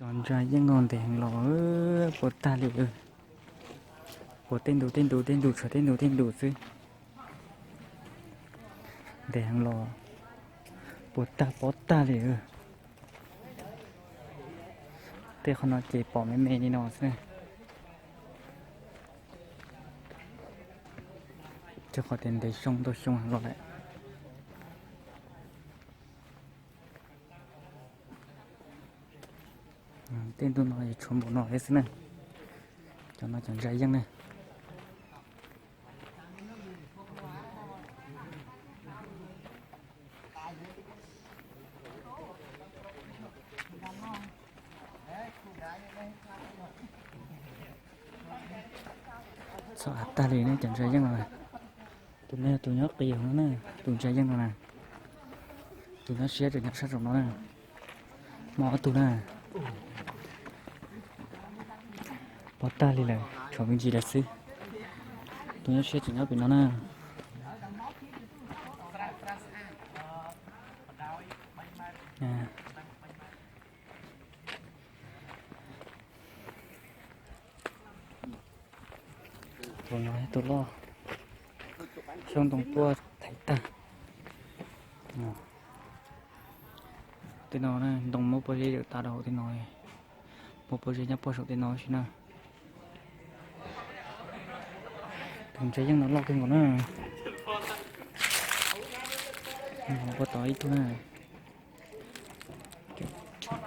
Cov ntsa yeej no ntev heev los puas tag li. Puas tej ntus tej ntus tej ntus, tshuav tej ntus tej ntus xwb. Ntev heev los puas tag pob tag li. Tej qhov no ces pom me me li no xwb. Rau qhov tias ntev xyoo ntau xyoo heev los lawm. Tej ntuj no tshuav npaum no thiab xwb na. Cov no cov ntsa yeej na. Txog av tag li ne cov ntsa yeej no. Tus no yog tus nyob qis no na, tus ntsa yeej no na. Tus nyob siab tseem nyob sab saum no na. Muaj ob tug na. Pob tag li lawm, tshuav me ntsis lawm xwb. Tus nyob siab tseem nyob pem no na. Tus no yog tus loj, xyoob ntoo tuaj thaiv tag. Tej no ntoo muab pob zeb yawm tas rau hauv tej no, muab pob zeb nyob puag saum tej no ib si na. Tus ntsa yeej no loj kawg nkaus na. Puag tod ib tug na.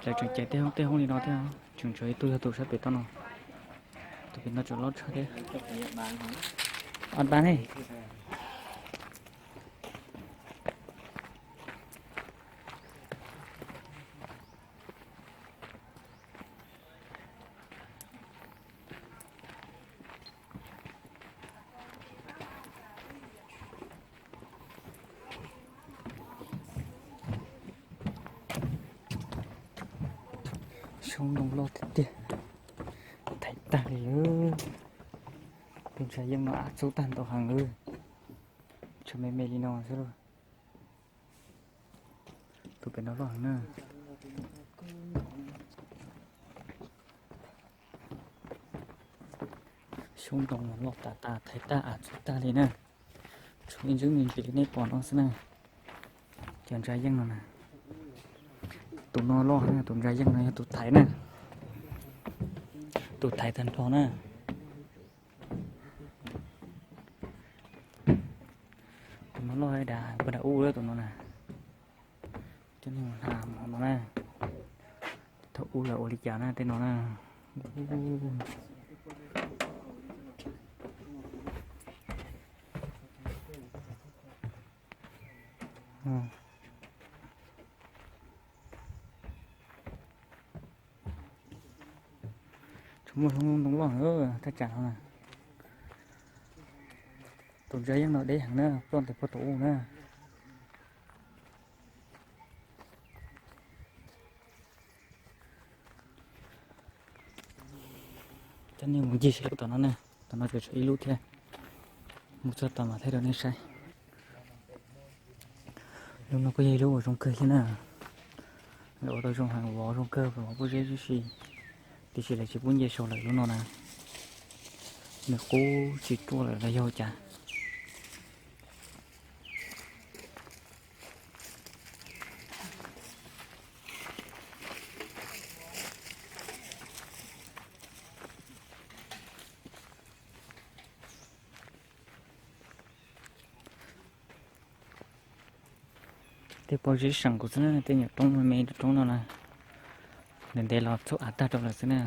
Lawv tseem cais tej hoob tej hoob li no thiab, tseem tshuav ib tug yog tus sab pem toj no. Tus pem no tseem loj tshaj thiab. Ab dab ne. Xyoob ntoo loj tiag tiag, thaiv tag li lawm. Tus ntsa yeej no av txub tag ntau heev lawm, tshuav me me li no xwb lauj. Tus pem no loj heev na. Xyoob ntoo loj tas tas, thaiv tag av txub tag li na. Tshuav ib ntsis me ntsis li nej pom no xwb na. Cov ntsa yeej no na. Tus no loj na, tus ntsa yeej no yog tus thaiv na. Tus thaiv tag nrho na. Tus no loj ib dav, puag nram ub lawm tus no na. Coj nej mus hla hmo no na. Thaum ub lawv ua li cas na tej no na. Tsuas muaj xyoob ntoo loj thaj tsam no na. Tus ntsa yeej no deb heev na, ploj ntais puag thaum ub na. Coj nej mus ncig saib lub tom no na, tom no tseem tshuav ib lub thiab. Mus txog tom mam thaij rau nej saib. Lub no kuj yog ib lub uas zoo kawg thiab na. Lawv ua tau zoo heev, vov zoo kawg, vov pob zeb tib si, tiam sis lawv tsis pub nce saud lawm lub no na. Nws qub tsis ruaj lawm los yog cas. Tej pob zeb seem kuv xwb na, tej nyuam roob me me roob no na, ntev ntev los txhub av tag rau lawm xwb na.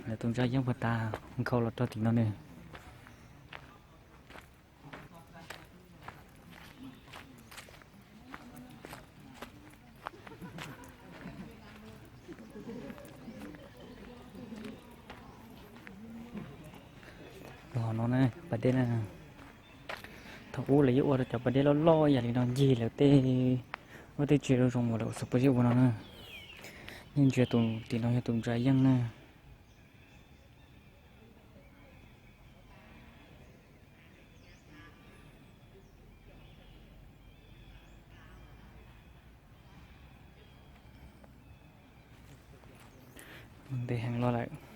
Lawv tus ntsa yeej puag ta nkhaus los rau tim no nws. Los no na, pas dej na. Thaum ub lawv yeej ua rau cov pas dej loj loj yam li no ncig lawv tej, ua tej tsev zoo zoo uas lawv ua txog pob zeb ua no na. Nej ntsia tus tim no yog tus ntsa yeej na. Ntev heev los lawm.